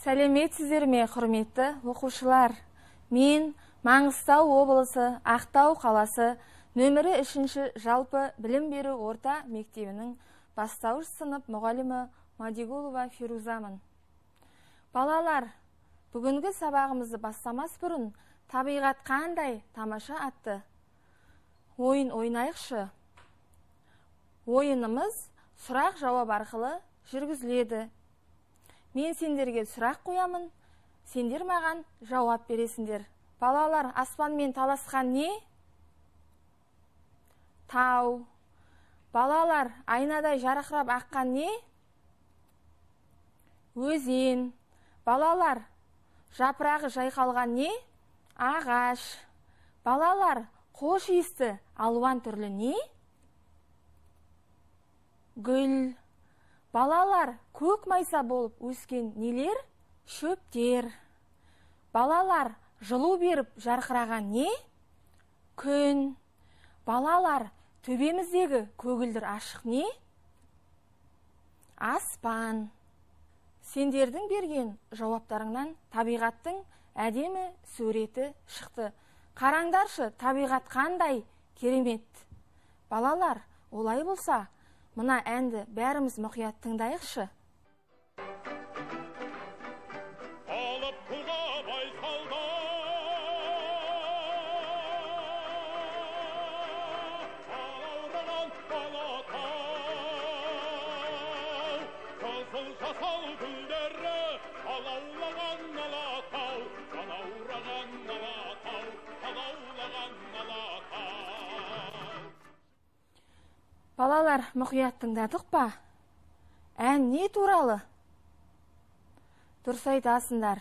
Сәлеметсіздер ме, құрметті оқушылар? Мен Маңғыстау облысы Ақтау қаласы нөмірі 3-ші жалпы білім беру орта мектебінің бастауыш сынып мұғалімі Мадигулова Фирузамын. Балалар, бүгінгі сабағымызды бастамас бұрын табиғат қандай тамаша атты ойын ойнайықшы. Ойынымыз сұрақ жауап арқылы жүргізіледі. Мен сендерге сұрақ қоямын, сендер маған жауап бересіңдер. Балалар, аспанмен таласқан не? Тау. Балалар, айнадай жарқырап аққан не? Өзен. Балалар, жапырағы жайқалған не? Ағаш. Балалар, қош иісті алуан түрлі не? Гүл. Балалар, көк майса болып өскен нелер? Шөптер. Балалар, жылу беріп жарқыраған не? Күн. Балалар, төбеміздегі көгілдір ашық не? Аспан. Сендердің берген жауаптарыңнан табиғаттың әдемі суреті шықты. Қараңдаршы, табиғат қандай керемет. Балалар, олай болса, мына әнді бәріміз мұқият тыңдайықшы. Алып тұлға байсалда, алаураған Алатау, қызыл жасыл гүлдері алаулаған Алатау, алаураған Алатау, алаулаған Алатау. Балалар, мұқият тыңдадық па? Ән не туралы? Дұрыс айтасыңдар.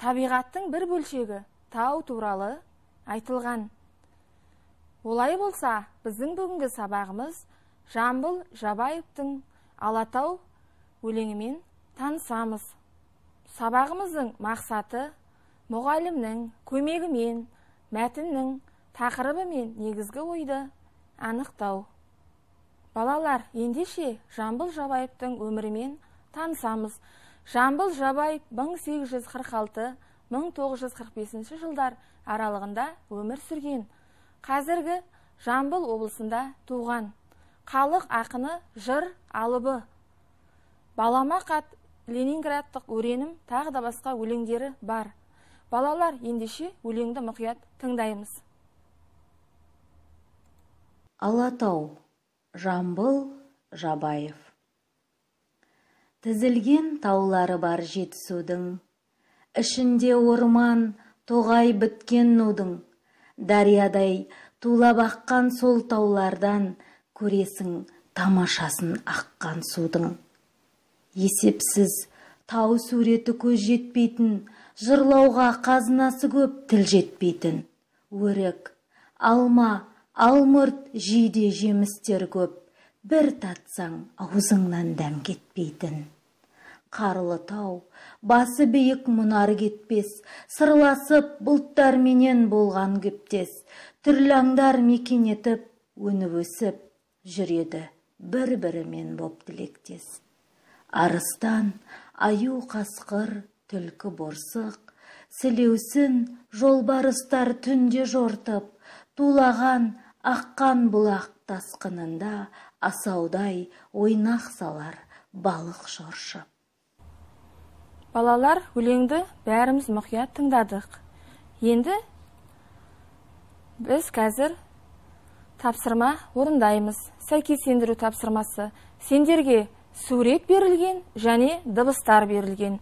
Табиғаттың бір бөлшегі тау туралы айтылған. Олай болса, біздің бүгінгі сабағымыз Жамбыл Жабаевтың Алатау өлеңімен танысамыз. Сабағымыздың мақсаты мұғалімнің көмегімен мәтіннің тақырыбы мен негізгі ойды анықтау. Балалар, ендеше Жамбыл Жабаевтың өмірімен танысамыз. Жамбыл Жабаев 1846-1945 жылдар аралығында өмір сүрген. Қазіргі Жамбыл облысында туған. Халық ақыны, жыр алыбы. Балама қат, Ленинградтық өренім, тағы да басқа өлеңдері бар. Балалар, ендеше өлеңді мұқият тыңдаймыз. Алатау, Жамбыл Жабаев. Тізілген таулары бар Жетісудың, ішінде орман, тоғай біткен нудың, дариядай тулап аққан сол таулардан көресің тамашасын аққан судың. Есепсіз тау суреті көз жетпейтін, жырлауға қазынасы көп тіл жетпейтін. Өрік, алма, алмұрт, жиде жемістер көп, бір татсаң аузыңнан дәм кетпейтін. Қарлы тау, басы биік мұнар кетпес, сырласып бұлттарменен болған көптес, түрлі аңдар мекен етіп, өніп өсіп жүреді бір-бірімен боп тілектес. Арыстан, аю, қасқыр, түлкі, борсық, сілеусін, жолбарыстар түнде жортып, тулаған аққан бұлақ тасқынында асаудай ойнақ салар балық шоршып. Балалар, өлеңді бәріміз мұқият тыңдадық. Енді біз қазір тапсырма орындаймыз. Сәйкестендіру тапсырмасы. Сендерге сурет берілген және дыбыстар берілген.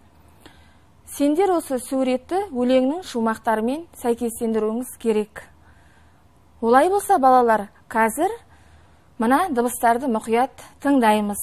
Сендер осы суретті өлеңнің шумақтарымен сәйкестендіруіңіз керек. Олай болса, балалар, қазір мына дыбыстарды мұқият тыңдаймыз.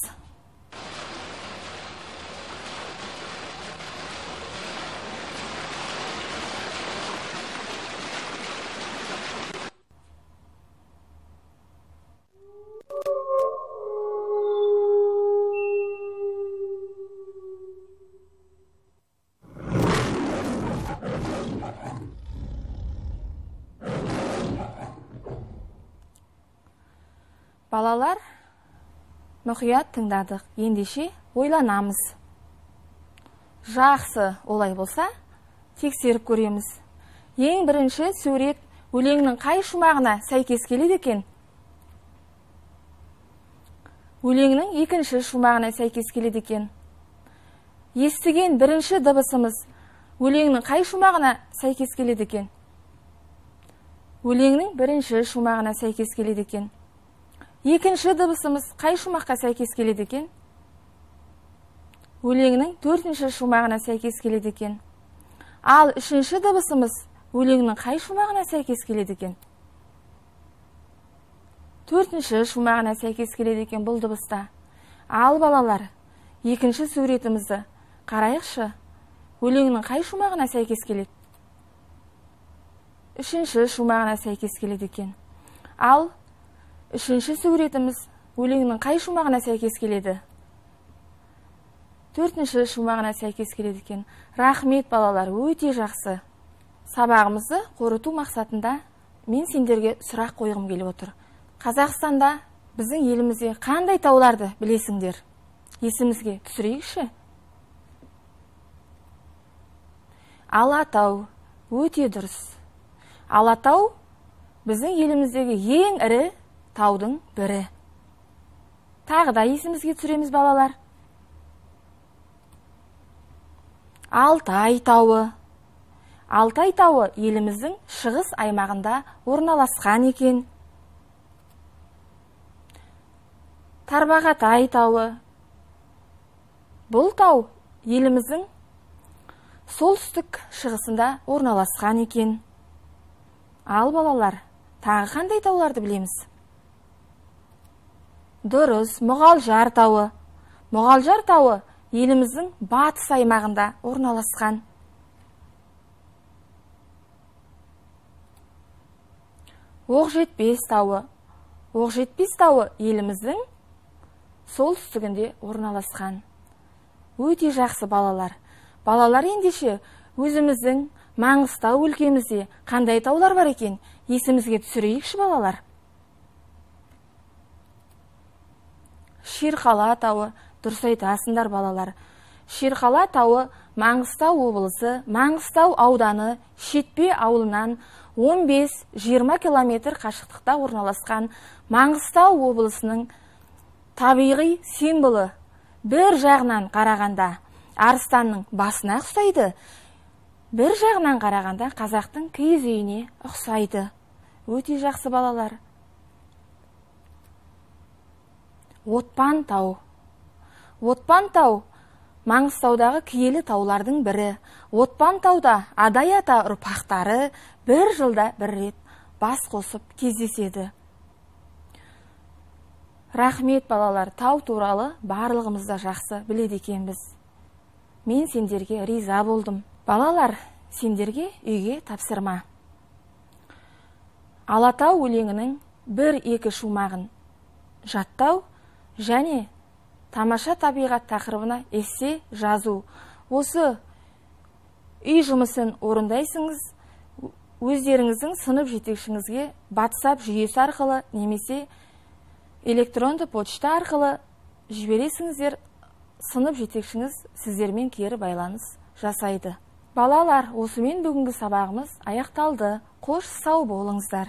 Балалар, мұқият тыңдадық. Ендеше ойланамыз. Жақсы, олай болса, тексеріп көреміз. Ең бірінші сурет өлеңнің қай шумағына сәйкес келеді екен? Өлеңнің екінші шумағына сәйкес келеді екен. Естіген бірінші дыбысымыз өлеңнің қай шумағына сәйкес келеді екен? Өлеңнің бірінші шумағына сәйкес келеді екен. Екінші дыбысымыз қай шумаққа сәйкес келеді екен? Өлеңнің төртінші шумағына сәйкес келеді екен. Ал үшінші дыбысымыз өлеңнің қай шумағына сәйкес келеді екен? Төртінші шумағына сәйкес келеді екен бұл дыбыста. Ал балалар, екінші суретімізді қарайықшы. Өлеңнің қай шумағына сәйкес келеді? Үшінші шумағына сәйкес келеді екен. Ал үшінші суретіміз өлеңнің қай шумағына сәйкес келеді? Төртінші шумағына сәйкес келеді екен. Рахмет, балалар, өте жақсы. Сабағымызды қорыту мақсатында мен сендерге сұрақ қойғым келіп отыр. Қазақстанда, біздің елімізде қандай тауларды білесіңдер? Есімізге түсірейікші. Алатау, өте дұрыс. Алатау біздің еліміздегі ең ірі таудың бірі. Тағы да есімізге түсіреміз, балалар. Алтай тауы. Алтай тауы еліміздің шығыс аймағында орналасқан екен. Тарбағатай тауы. Бұл тау еліміздің солтүстік шығысында орналасқан екен. Ал балалар, тағы қандай тауларды білеміз? Дұрыс, Мұғалжар тауы. Мұғалжар тауы еліміздің батыс аймағында орналасқан. Оқжетпес тауы. Оқжетпес тауы еліміздің солтүстігінде орналасқан. Өте жақсы, балалар. Балалар, ендеше өзіміздің Маңғыстау өлкемізде қандай таулар бар екен, есімізге түсірейікші, балалар. Шерқала тауы, дұрыс айтасыңдар, балалар. Шерқала тауы Маңғыстау облысы, Маңғыстау ауданы, Шетпе ауылынан 15-20 километр қашықтықта орналасқан Маңғыстау облысының табиғи символы. Бір жағынан қарағанда арыстанның басына ұқсайды, бір жағынан қарағанда қазақтың киіз үйіне ұқсайды. Өте жақсы, балалар. Отпан тау. Отпан тау Маңғыстаудағы киелі таулардың бірі. Отпан тауда Адай ата ұрпақтары бір жылда бір рет бас қосып кездеседі. Рахмет, балалар, тау туралы барлығымыз да жақсы біледі екенбіз. Мен сендерге риза болдым. Балалар, сендерге үйге тапсырма. Алатау өлеңінің 1-2 шумағын жаттау және тамаша табиғат тақырыбына эссе жазу. Осы үй жұмысын орындайсыңыз, өздеріңіздің сынып жетекшіңізге WhatsApp жүйесі арқылы немесе электронды почта арқылы жібересіңіздер, сынып жетекшіңіз сіздермен кері байланыс жасайды. Балалар, осымен бүгінгі сабағымыз аяқталды. Қош, сау болыңыздар.